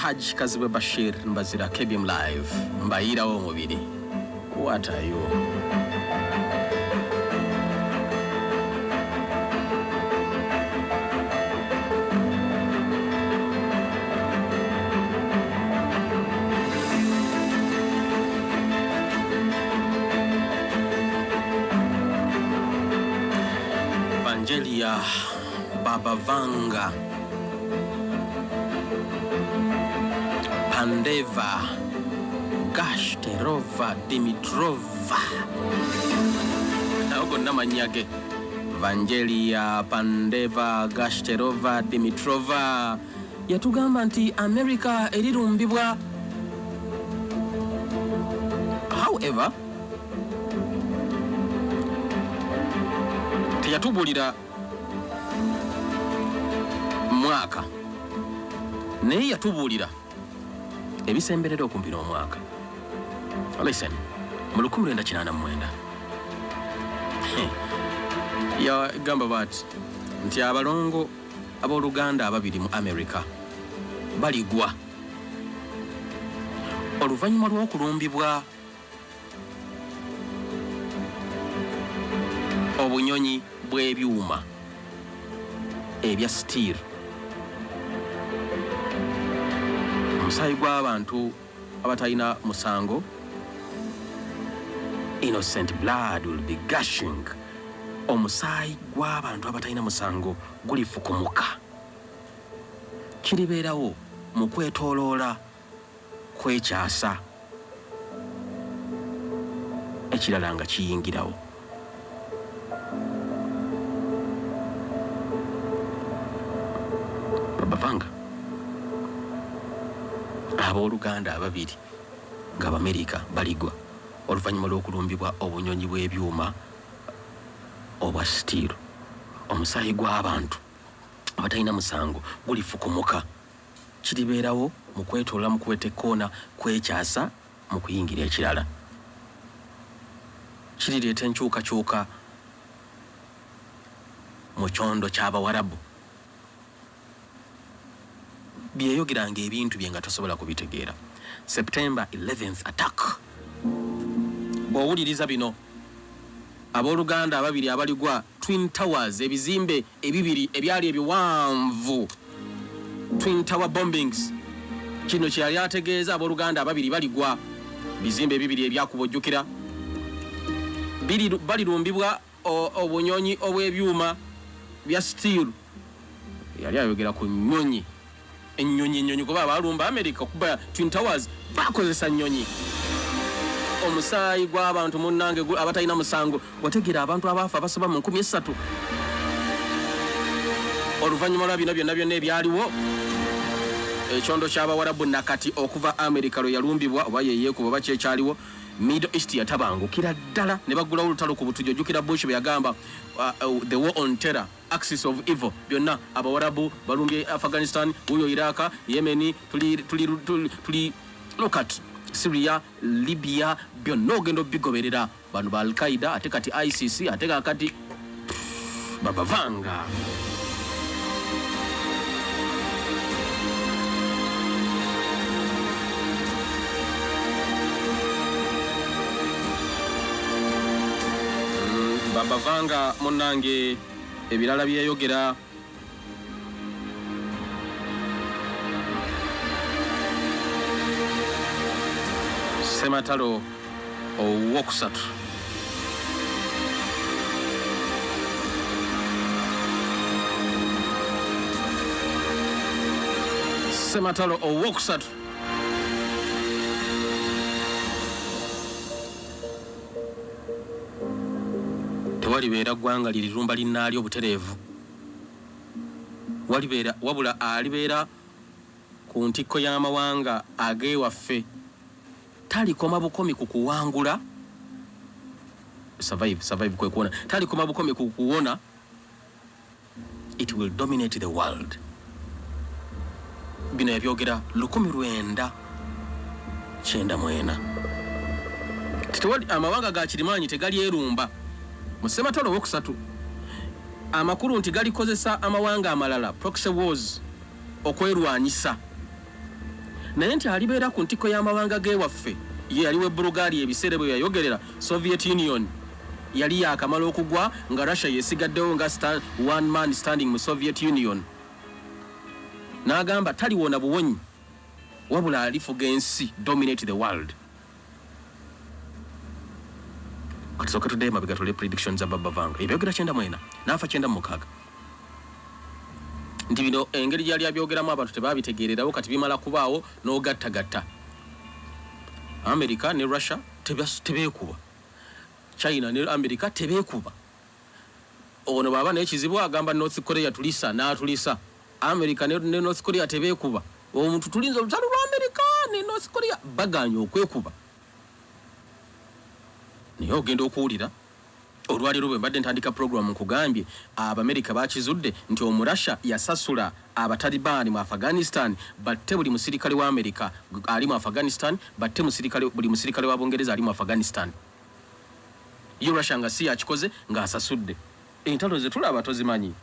Hajj Kazibwe Bashir Mbazira, KBM Live, mbayiirawo omubiri. What are you? Vangelia Baba Vanga Pandeva Gashterova Dimitrova, nago gonna mannya ge. Vangelia Pandeva Gashterova Dimitrova yatugamba nti America erirumbibwa. However, teyatubuulira mwaka, naye yatubuulira ebisemberera okumpi n'omwaka. Listen, mu 1989 yagamba bwati nti abalongo abooluganda ababiri mu America baligwa oluvannyuma lw'okulumbibwa obunyonyi bw'ebyuma ebya steel. Omusaayi gw'abantu abatalina musango, innocent blood will be gushing. Omusaayi gw'abantu abatalina musango gulifukumuka. Kiribeerawo mu kwetooloola kw'ekyasa ekirala nga kiyingirawo. Babavanga abooluganda ababiri ng'Abamerika baligwa oluvannyuma lw'okulumbibwa obunyonyi bw'ebyuma obwa sitiiru. Omusaayi gw'abantu abatalina musango gulifukumuka. Kiribeerawo mu kwetoolola mu kuweta ekkoona kw'ekyasa mu kuyingira ekirala. Kirireeta enkyukakyuka mu kyondo ky'Abawarabu. Byeyogeranga ebintu bye nga tosobola kubitegeera. September 11th attack. Bw'owuliriza bino, abooluganda ababiri abaligwa Twin Towers, ebizimbe ebibiri ebyali ebiwanvu, Twin Tower bombings, kino kye yali ategeeza, abooluganda ababiri baligwa bizimbe ebibiri ebyakuba, ojjukira, balirumbibwa obunyonyi obw'ebyuma bya steel. Yali ayogera ku nnyonyi, ennyonyi, ennyonyi, kuba abalumba America okuba Twin Towers bakozesa nnyonyi. Omusaayi gw'abantu munnange abatalina musango, wategeera abantu abaafa abasoba mu 3000 oluvannyuma lwa bino byonna byonna ebyaliwo. Ekyondo ky'Abawarabu nakati okuva America lwe yalumbibwa oba yeyeekuba oba kyekyaliwo, Middle East yatabangukira ddala ne baggulawo olutalo ku butujju. Ojjukira Bush bwe yagamba the war on terror, axis of evil, byonna Abawarabu balumbye Afghanistan, wuyo Iraq, Yemen, tuli, tuli, tuli, tuli look at Syria, Libya, byonna ogenda obigoberera. Bano ba Al-Qaeda, ate kati ISIS, ate kakati babavanga. Babavanga munnange, ebirala byeyogera Ssematalo owokusatu. Ssematalo owokusatu. Tewalibeera ggwanga lirirumba linnaalyo butereevu, walibeera wabula alibeera ku ntikko y'amawanga ag'ewaffe talikoma bukomi ku kuwangula, survive, survive kwe kuwona, talikoma bukomi ku kuwona, it will dominate the world. Bino yabyogera 1994. Tewali amawanga ga kirimaanyi tegalyerumba mu ssematalo owokusatu, amakulu nti galikozesa amawanga amalala, proxy wars, okwerwanyisa. Naye nti alibeera ku ntikko y'amawanga g'ewaffe. Ye yali w'e Bulgaria ebiseera ebyo yayogerera. Soviet Union yali yaakamala okugwa nga Russia y'esigaddewo nga one man standing mu Soviet Union. N'agamba taliwona buwonyi wabula alifuga ensi, dominate the world. Katusooke tuddeyo emabega tule predictions za Baba Vanga. Ebyogera 94 n'afa 96. Nti bino engeri gyali abyogeramu abantu tebaabitegeererawo, kati bimala kubaawo n'ogattagatta. America ne Russia tebeekuba. China ne America tebeekuba. Ono bw'aba n'ekizibu agamba North Korea tulisa n'atulisa. America ne North Korea tebeekuba. Omuntu tulinze olutalo lwa America ne North Korea bagaanye okwekuba. Naye ogenda okuwulira olwaleero bwe mbadde ntandika pulogulaamu nkugambye Abamerika bakizudde nti Omurasha yasasula Abatalibaani mu Afghanistan batte buli musirikale wa Amerika ali mu Afghanistan, batte buli musirikale wa Bungereza ali mu Afghanistan. Ye Russia nga si yakikoze ng'asasudde. Entalo ze tulaba tozimanyi.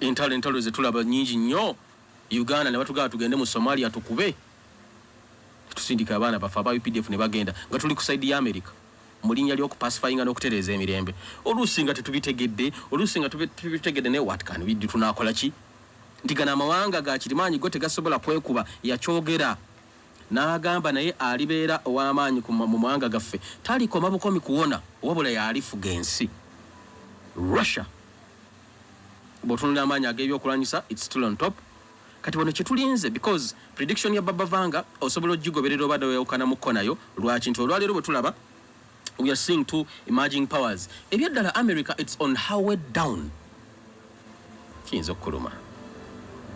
Entalo entalo ze tulaba nnyingi nnyo. Uganda ne batugamba tugende mu Somalia tukube. Tusindika abaana baffe aba UPDF ne bagenda nga tuli ku side ya America mu linnya ly'okupasifayinga n'okutereeza emirembe. Oluusi nga tetubitegedde, oluusi nga tubitegedde naye what can we do, tunaakola ki? Nti gano amawanga ga kirimaanyi go tegasobola kwekuba, yakyogera. N'agamba naye alibeera ow'amaanyi ku mu mawanga gaffe talikoma bukomi kuwona wabula y'alifuga ensi. Russia bw'otunulira amaanyi ag'ebyokulwanyisa it's still on top. Kati wano kyetulinze because prediction ya Baba Vanga osobola ogigoberera oba weyawukanamuko nayo. Lwaki nti olwaleero bwe tulaba we are seeing two emerging powers. Ebyaddala America it's on her way down. Kiyinza okukuluma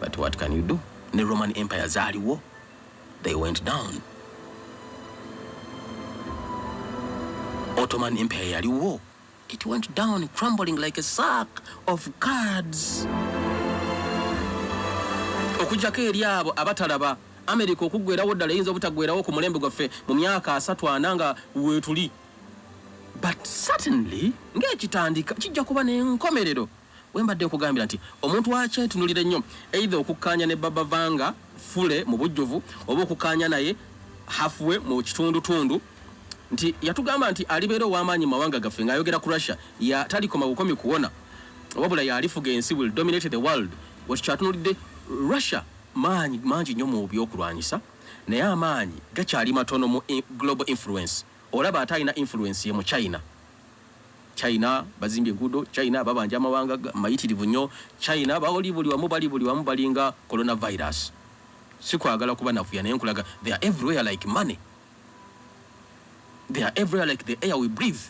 but what can you do? Ne Roman Empire zaaliwo, they went down. Ottoman Empire yaliwo, it went down crumbling like a sack of cards. Okujjako eri abo abatalaba America okuggwerawo ddala eyinza obutaggwerawo ku mulembe gwaffe mu myaka asatu ana nga weetuli, but certainly ng'ekitandika kijja kuba n'enkomerero. Wembadde okugambira nti omuntu akyetunulira ennyo either okukkaanya ne Baba Vanga fule mu bujjuvu oba okukkaanya naye halfway mu kitundutundu, nti yatugamba nti alibeera ow'amaanyi mu mawanga gaffe ng'ayogera ku Russia, ya talikoma bukomi kuwona wabula yalifuga ensi, will dominate the world. Wetukyatunulidde Russia maanyi mangi nnyo mu byokulwanyisa, naye amaanyi gakyali matono mu global influence. Olaba ate alina influence ye mu China. China bazimbye enguudo, China babanja amawanga mayitirivu nnyo, China bali buli wamu, bali buli wamu, balinga coronavirus. Si kwagala kuba nafuya naye nkulaga they are everywhere like money, they are everywhere like the air we breathe.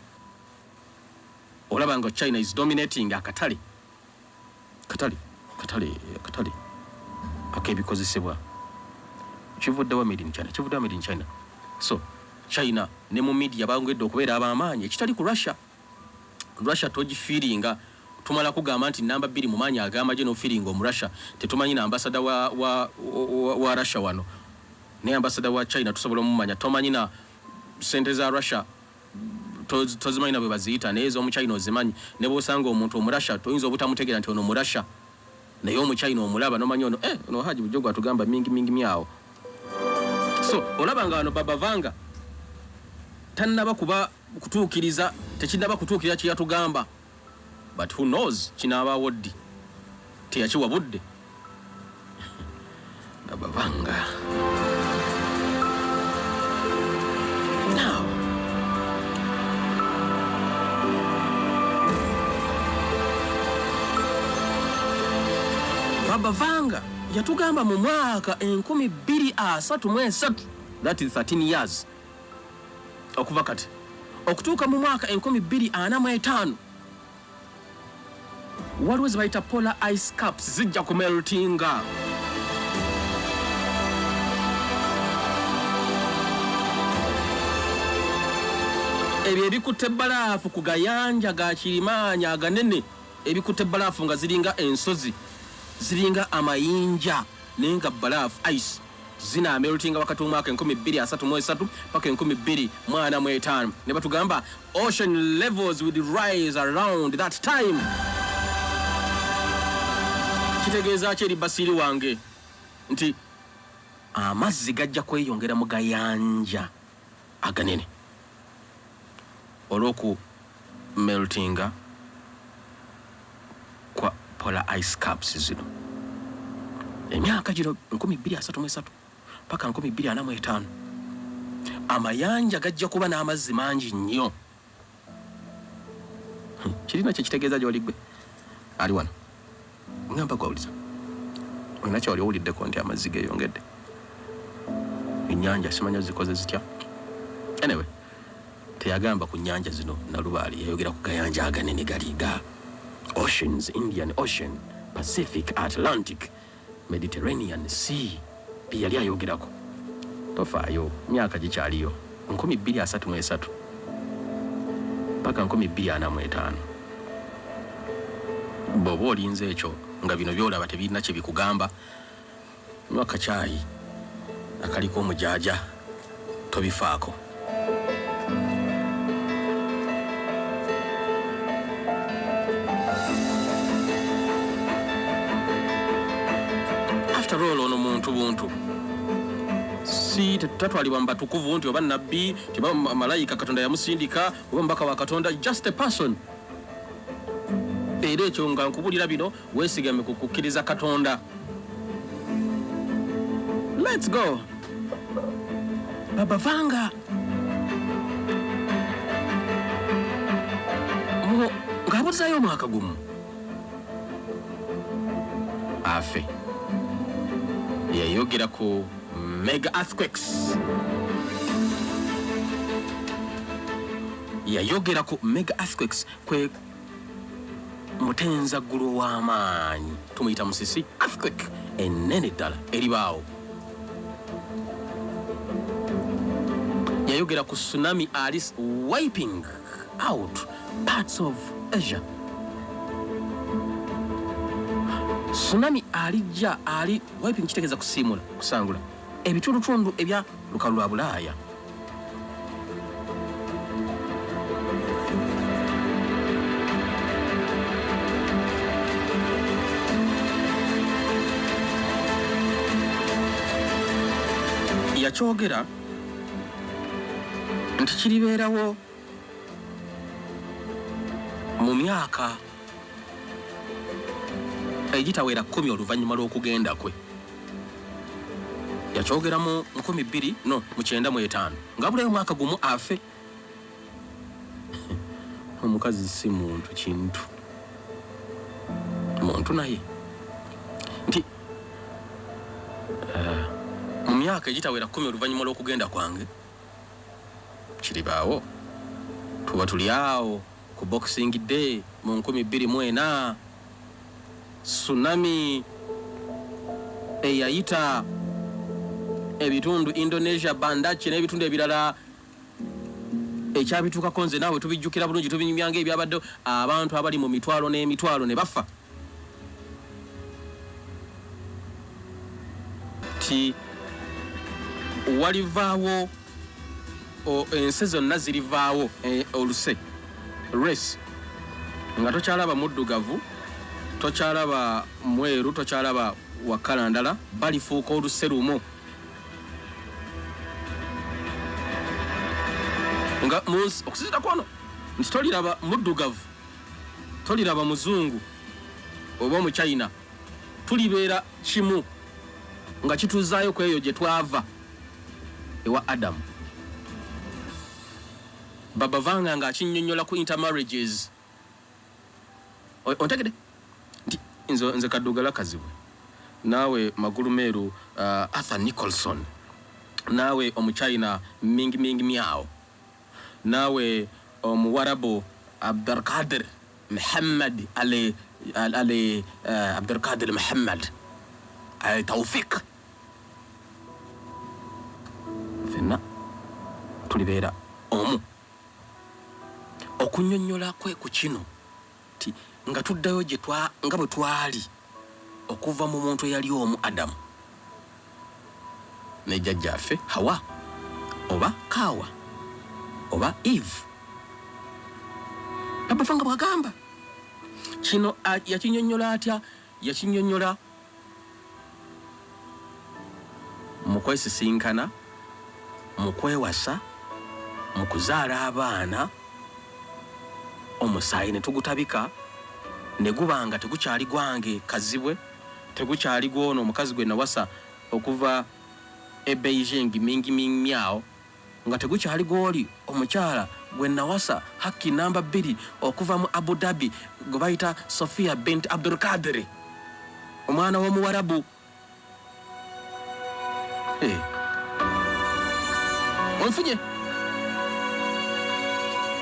Olaba nga China is dominating akatale katale katale akatale ak'ebikozesebwa. Kivuddewa made in China, kivuddewa made in China. So China ne mu media bangedde okubeera ab'amaanyi ekitali ku Russia. Russia togifiiringa, tumala kugamba nti namba 2 mu maanyi ag'amagye n'ofiiringa omu Russia. Tetumanyi na ambasada wa Russia wano, naye ambasada wa China tusobola omumanya. Tomanyi na sente za Russia, tozimanyi na bwe baziyita, naye ez'omu China ozimanyi. Ne bw'osanga omuntu omurasha toyinza obutamutegeera nti ono murasha, naye omuchina omulaba nomanyi ono ono Haji Bujogo atugamba mingi mingi myawo. So olaba nga wano Baba Vanga tannaba kuba kutuukiriza, tekinnaba kutuukirira kye yatugamba, but who knows kinaabaawo ddi, teyakiwa budde Baba Vanga. Now Baba Vanga yatugamba mu mwaka 2033, that is 13 years okuva kati okutuuka mu mwaka 2045, waliwo ze bayita polar ice caps zijja kumeltinga. Ebyo ebikutte bbalaafu ku gayanja ga kirimaanyi aganene, ebikutte bbalaafu nga ziringa ensozi, ziringa amayinja, naye nga bbalaafu ice, zinaameltinga wakati w'omwaka 2033 paka 2045. Ne batugamba ocean levels will rise around that time. Kitegeeza ki eri basiiri wange? Nti Amazzi gajja kweyongera mu gayanja aganene olw'oku meltinga kwa polar ice caps zino. Emyaka gino 2033 paka 2045 amayanja gajja kuba n'amazzi mangi nnyo. Kirina kye kitegeeza gy'oli gwe ali wano. Ngamba gwawuliza olina kyewali owuliddeko nti amazzi geeyongedde, ennyanja simanya zikoze zitya. Anyway, teyagamba ku nnyanja zino Nalubaale, yayogera ku gayanja aganene gali ga oceans, Indian Ocean, Pacific, Atlantic, Mediterranean Sea bye yali ayogerako. Tofaayo, myaka gikyaliyo 2033 paka 2045. Bw'oba olinze ekyo nga bino by'olaba tebirina kye bikugamba, nywa kacaayi akaliko omujaaja tobifaako. After all, ono muntu buntu, si tatwalibwa mu batukuvu nti oba nabbi nti oba malayika Katonda yamusindika oba mubaka wa Katonda, just a person. Era ekyo nga nkubulira bino weesigame ku kukkiriza Katonda. Let's go. Baba Vanga ng'abuzaayo omwaka gumu afe, yayogera ku mega earthquakes. Yayogera ku mega earthquakes, kwe mutenzaggulu ow'amaanyi tumuyita musisi, earthquake ennene ddala eribaawo. Yayogera ku tsunami ali wiping out parts of Asia, tsunami alijja ali wiping, kitegeeza kusiimula, kusangula ebitundutundu ebya lukalu lwa Bulaaya. Yakyogera nti kiribeerawo mu myaka egitawera 10 oluvannyuma lw'okugenda kwe. Yakyogera mu 2000 no mu 95 nga bulayo omwaka gumu afe. Omukazi si muntu kintu muntu, naye nti mu myaka egitawera 10 oluvannyuma lw'okugenda kwange kiribaawo. Tuba tuli awo ku Boxing Day mu 2004, tsunami eyayita ebitundu Indonesia, Banda Aceh n'ebitundu ebirala. Ekyabituukako nze naawe tubijjukira bulungi, tubinyumya ng'ebyabadde, abantu abali mu mitwalo n'emitwalo ne bafa. Ti walivaawo ensi zonna zirivaawo oluse race, nga tokyalaba muddugavu, tokyalaba mweru, tokyalaba wakala ndala, balifuuka oluse lumu. Nga munsi okusinzira kwano nti toliraba muddugavu, toliraba muzungu oba omuchina, tulibeera kimu, nga kituzaayo ku eyo gye twava ewa Adamu. Baba Vanga nga akinnyonnyola ku intermarriages. Ontegede nti nze Kaddugala Kazibwe, naawe magulu meeru Arthur Nicholson, naawe omuchina Ming Ming Miao, naawe omuwarabu Abdulkadir Muhammad Ali, Ali Abdulkadir Muhammad Ali Taufik, fenna tulibeera omu. Okunyonnyola kwe ku kino nti nga tuddayo gye twa nga bwe twali okuva mu muntu eyali omu Adamu ne jjajjaffe Hawa oba Kaawa oba Eve. Papa nga bw'agamba kino yakinyonnyola atya? Yakinyonnyola mu Mu kwesisinkana, mu kwewasa, mu kuzaala abaana, omusaayi ne tugutabika ne guba nga tegukyali gwange Kazibwe, tegukyali gwono omukazi gwe nawasa okuva e Beijing mingi ming miao, nga tegukyali gwoli omukyala gwe nawasa hakki namba 2 okuva mu Abu Dhabi gwe bayita Sophia bint Abdulkadiri, omwana w'Omuwarabu. Hey. Onfunye,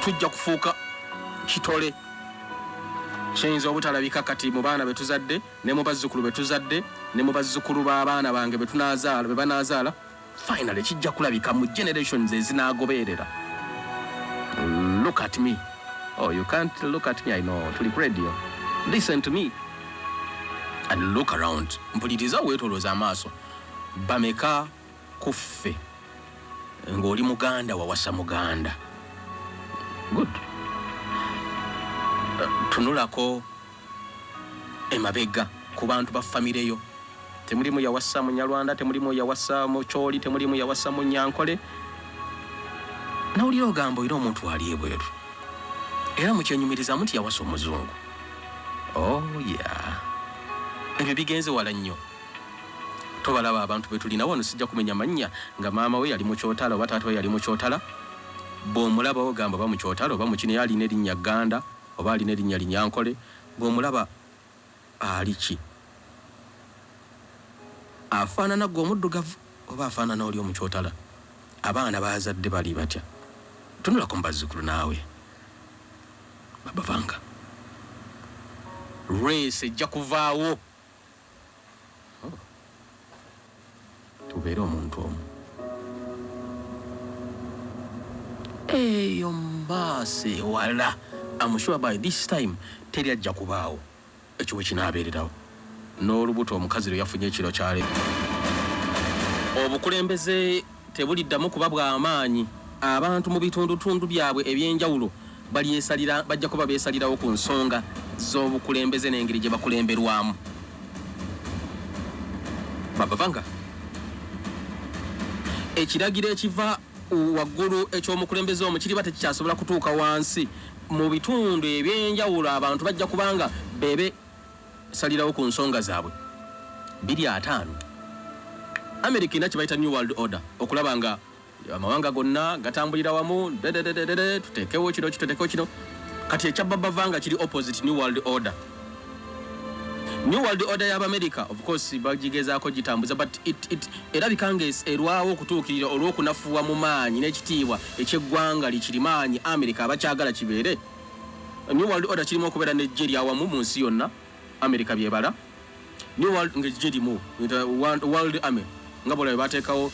tujja kufuuka kitole kiyinza obutalabika kati mu baana betuzadde ne mu bazzukulu betuzadde ne mu bazzukulu b'abaana bange betunazaala, be banaazaala. Finally kijja kulabika mu generations ezinaagoberera. Look at me. Oh, you can't look at me, I know, tuli ku radio. Listen to me and look around. Mpuliriza, weetolooza amaaso. Bameka ku ffe ng'oli Muganda, wawasa Muganda? Good. Tunulako emabega ku bantu ba famire yo. Temulimu yawasa Munyarwanda, temulimu yawasa Mukyoli, temulimu yawasa Munyankole. Nawulira ogamba olina omuntu ali ebweru era mukyenyumirizamu nti yawasa omuzungu. Oh yeah, ebyo bigenze wala nnyo. Tobalaba abantu betulina wano, sijja kumenya mannya, nga maama we yali mukyotala oba taata we yali mukyotala. Bw'omulaba ogamba oba mukyotala oba mukino, alina erinnya Ganda oba alina erinnya Linyankole. Bw'omulaba ali ki? Afaanana gwe omuddugavu oba afaanana oli omukyotala? Abaana bazadde bali batya? Tunulako mu bazzukulu naawe. Babavanga race ejja kuvaawo. Oh. Tubeere omuntu omu. Eyo maaso ewala, am sure by this time teri ajja kubaawo. Ekyo we kinaabeererawo n'olubuto omukazi lwe yafunye ekiro kyale, obukulembeze tebuliddamu kuba bw'amaanyi. Abantu mu bitundutundu byabwe eby'enjawulo balyesalira, bajja kuba beesalirawo ku nsonga z'obukulembeze n'engeri gye bakulemberwamu. Babavanga ekiragiro ekiva waggulu eky'omukulembeze omu kiriba tekikyasobola kutuuka wansi mu bitundu eby'enjawulo. Abantu bajja kubanga bebe salirawo ku nsonga zaabwe. 250 America erina kye bayita New World Order, okulaba nga amawanga gonna gatambulira wamu, dedededede, tuteekewo kino, kituteekewo kino. Kati ekya Babavanga kiri opposite New World Order. New World Order y'Abamerika, of course bagigezaako gitambuza, but it erabika nga erwawo okutuukirira olw'okunafuwa mu maanyi n'ekitiibwa eky'eggwanga likirimaanyi America abakyagala kibeere. New World Order kirimu okubeera n'eggye eryawamu mu nsi yonna, America byebala New World, ng'eggye limu, World Army, nga bwolaba bateekawo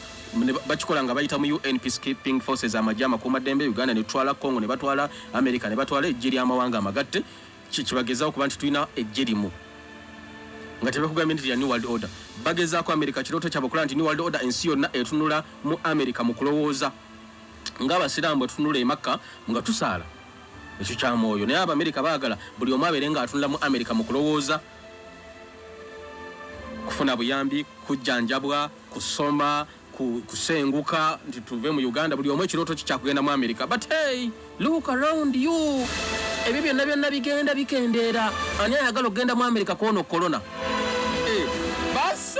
bakikola nga bayita mu UN Peacekeeping Forces, amagye amakuumaddembe. Uganda ne tutwala Congo, ne batwala America, ne batwala eggye ly'amawanga amagatte. Kibagezaako kuba nti tulina eggye limu, nga tebakugambye nti lya New World Order. Bagezaako America, kirooto kyabwe okulaba nti New World Order, ensi yonna etunula mu America mu kulowooza, ng'Abasiraamu bwe tutunula e Makka nga tusaala. Ekyo kya mwoyo, naye Abamerika baagala buli omu abeere ng'atunula mu Amerika mu kulowooza, kufuna buyambi, kujjanjabwa, kusoma, kusenguka nti tuve mu Uganda. Buli omu ekirooto kye kyakugenda mu Amerika. But hey, look around you, ebyo byonna byonna bigenda bikendeera. Ani ayagala okugenda mu Amerika kwono corona? Eh, basi.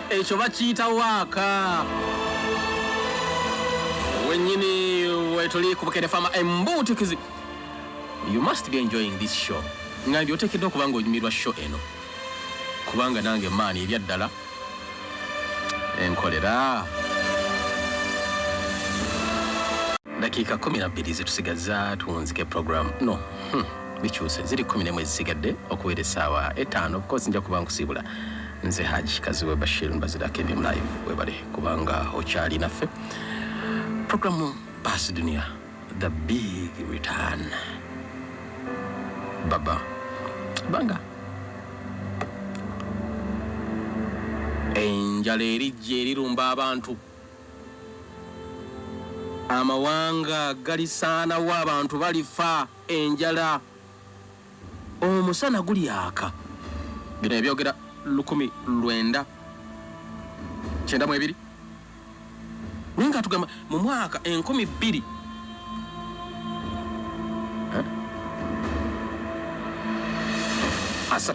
Ekyo bakiyita waaka wenyini wetuli ku Bukedde Fama Embuutikizi. You must be enjoying this show. Ngambye oteekeddwa okuba nga onyumirwa show eno, kubanga nange maani ebyaddala enkolera. Dakiika 12 zetusigaza tuwunzike program. No, bikyuse, ziri 11 ezisigadde okuwera essaawa 5. Of course nja kuba nkusiibula. Nze Haji Kaziwe Bashir Mbazirako Ebim Live. Webale kubanga okyali naffe. Programu Basi Dunia, the big return. Baba banga. Enjala erijja erirumba abantu. Amawanga galisaanawo, abantu balifa enjala. Omusana gulyaka. Bino ebyogera 1992, naye nga tugamba mu mwaka 2000 30.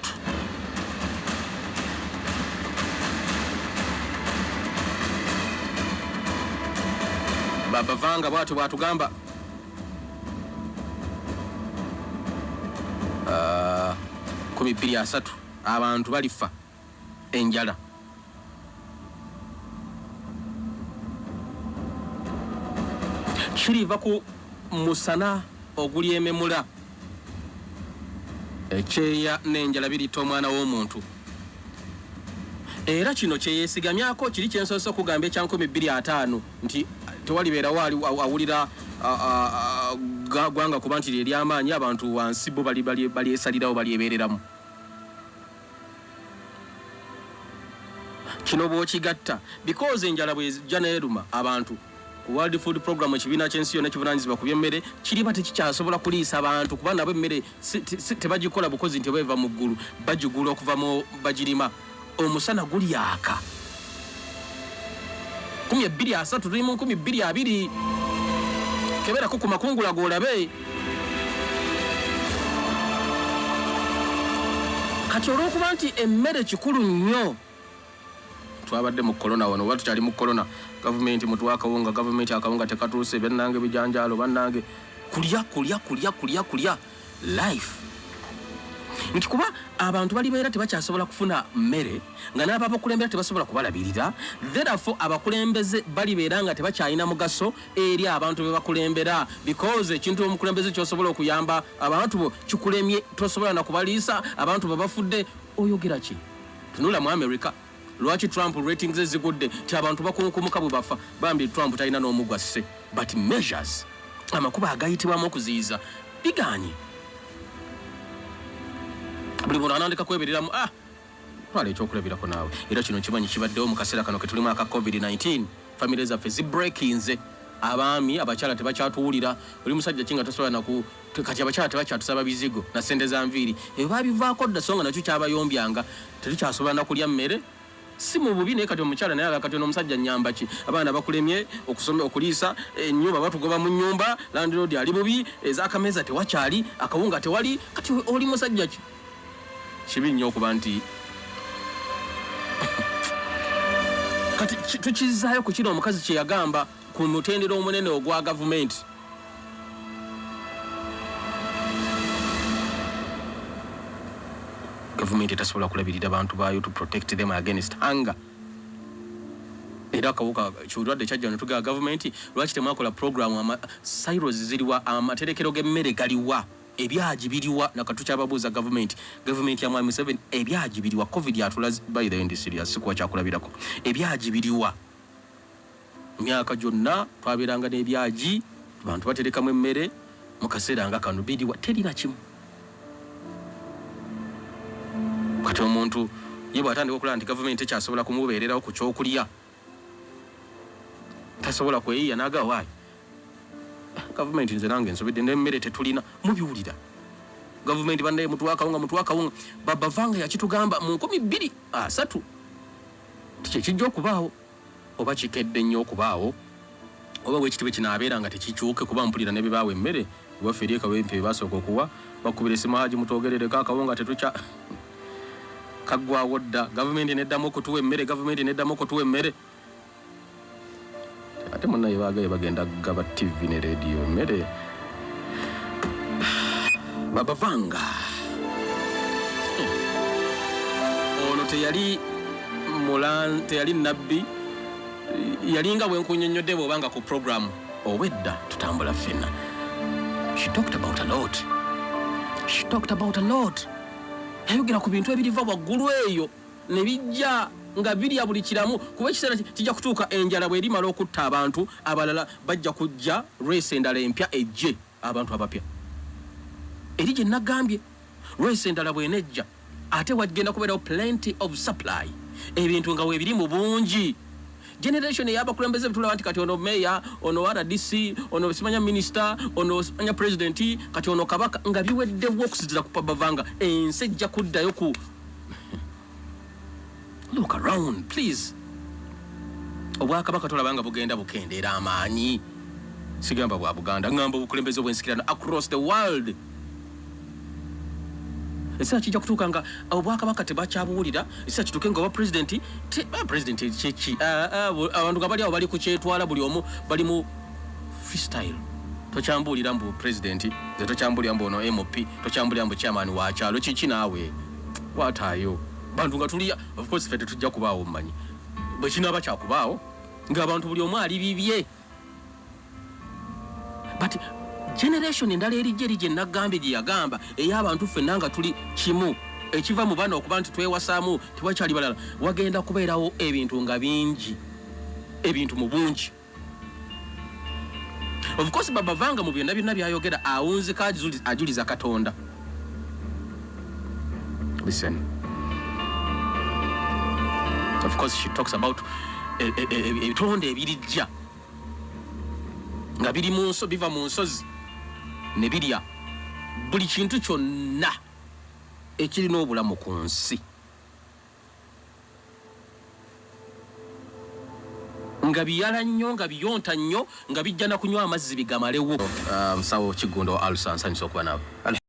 Baba Vanga bwatyo bwatugamba. 2030 abantu balifa enjala. Kiriva ku musana ogulyememula. Ekyeya n'enjala biritta omwana w'omuntu. Era kino kyeyesigamyako kiri kyensoose okugamba ekya 2050 nti tewalibeerawo awulira gwanga kuba nti lyeryamaanyi, abantu wansi bo balyesalirawo balyebeereramu. Kino bw'okigatta, because enjala bw'ejja n'eruma abantu, World Food Program, ekibiina ky'ensi yonna ekivunaanyizibwa ku by'emmere, kiriba tekikyasobola kuliisa bantu, kuba nabo emmere tebagikola bukozi nti oba eva mu ggulu, bagigula okuva mu bagirima. Omusana gulyaka 2030, tuli mu 2020. Keberako ku makungula g'olabe. Kati olw'okuba nti emmere kikulu nnyo, twabadde mu korona wano oba tukyali mu korona, gavumenti mutuwa akawunga, gavumenti akawunga tekatuuse, bannange bijanjaalo, bannange kulya kulya kulya kulya kulya life, nti kuba abantu balibeera tebakyasobola kufuna mmere nga n'ababakulembera tebasobola kubalabirira. Therefore abakulembeze balibeera nga tebakyalina mugaso eri abantu be bakulembera, because ekintu omukulembeze kyosobola okuyamba abantu bo kikulemye, tosobola na kubaliisa, abantu babafudde, oyogera ki? Tunula mu America, lwaki Trump ratings ze zigudde? Nti abantu bakunkumuka bwe bafa. Bambi Trump talina n'omu gwasse, but measures, amakubo agayitibwamu okuziyiza biganye. Buli muntu anandika kwebereramu. Ah, twala ekyokulabirako naawe, era kino nkimanyi kibaddewo mu kaseera kano ketulimu aka COVID-19. Famire zaffe zibreakinze, abaami abakyala tebakyatuwulira. Oli musajja ki nga tosobola naku? Kati abakyala tebakyatusaba bizigo na sente za nviiri, ebyo babivaako dda, so nga nakyo kyabayombyanga. Tetukyasobola nakulya mmere, si mu bubi, naye kati omukyala naye aga kati ono omusajja nnyamba ki? Abaana bakulemye okusoma, okuliisa, ennyumba batugoba mu nnyumba, landlord ali bubi, ez'akameeza tewakyali, akawunga tewali, kati oli musajja ki? Kibi nnyo okuba nti kati tukizzaayo ku kino omukazi kye yagamba ku mutendera omunene ogwa gavumenti. Gavumenti etasobola kulabirira bantu baayo, to protect them against hunger. Era akawuka kirwadde kyajja netugaa gavumenti, lwaki temwakola program? Silos ziriwa? Amaterekero g'emmere galiwa? Ebyagi biriwa? Nakatukyababuuza gavumenti, gavumenti ya Mwami Museveni, ebyagi biriwa? COVID atulaze, by the end serious, sikuwa kyakulabirako. Ebyagi biriwa? Myaka gyonna twabeeranga n'ebyagi, abantu baterekamu emmere. Mu kaseera nga kano biriwa? Terina kimu. Kati omuntu ye bw'atandika okulaba nti gavumenti tekyasobola kumubeererawo ku kyokulya, tasobola kweyiya n'aga waayi gavumenti nze nange nsobedde, n'emmere tetulina. Mubiwulira, gavumenti bannaye mutuwa akawunga, mutuwa akawunga. Baba Vanga yakitugamba mu 2030 kyekijja okubaawo, oba kikedde nnyo okubaawo, oba bwekiti bwe kinaabeera nga tekikyuke, kuba mpulira ne bebaawa emmere ewaffe eri ekawempe basooka okuwa bakubira esimu, Haji mutwogerereko akawunga tetukya kaggwawo dda, gavumenti neddamu okutuwa emmere, gavumenti neddamu okutuwa emmere. Ate munnaye baagaye bagenda gaba TV ne rediyo emmere. Baba Vanga ono teyali mulan, teyali nabbi, yalinga bwenkunyonnyodde bw'obanga ku program obwedda tutambula ffenna. She talked about a lot, she talked about a lot. Yayogera ku bintu ebiriva waggulu eyo ne bijja nga birya buli kiramu, kuba ekiseera kijja kutuuka enjala bw'erimala okutta abantu, abalala bajja kujja, race endala empya ejje, abantu abapya eri gye nagambye. Race endala bw'enejja ate wagenda kubeerawo plenty of supply. Ebintu nga weebiri mu bungi. Generation ey'abakulembeze betulaba nti kati ono meya, ono RDC, ono simanya minisita, ono simanya pulezidenti, kati ono kabaka, nga biweddewo okusinziira ku Baba Vanga, ensi ejja kuddayo ku look around please. Obwakabaka tolaba nga bugenda bukendeera amaanyi. Sigamba bwa Buganda, ngamba obukulembeze obw'ensikirano across the world. Ekiseera kijja kutuuka nga obwakabaka tebakyabuwulira. Ekiseera kituuke nga oba pulezidenti, pulezidenti kyeki, abantu nga bali awo bali ku kyetwala, buli omu bali mu freestyle. Tokyambuulira mbu pulezidenti, nze tokyambuulira mbu ono MP, tokyambuulira mbu chairman wa kyalo kiki, naawe wataayo bantu nga tuli. Of course ffe tetujja kubaawo, mmanyi bwe kinaaba kyakubaawo ng'abantu buli omu ali bibye, but generation endala erijja eri gye nagambye, gye yagamba, ey'abantu ffenna nga tuli kimu, ekiva mu bano okuba nti twewasaamu, tewakyali balala, wagenda kubeerawo ebintu nga bingi, ebintu mu bungi. Of course Baba Vanga mu byonna byonna byayogera awunzika ajuliza Katonda. Listen, of course she talks about ebitonde ebirijja nga biri mu nso, biva mu nsozi ne birya buli kintu kyonna ekirina obulamu ku nsi, nga biyala nnyo, nga biyonta nnyo, nga bijja na kunywa amazzi bigamalewo. Musawo Kiggundu wa Alusa, nsanyusa okuba naawe.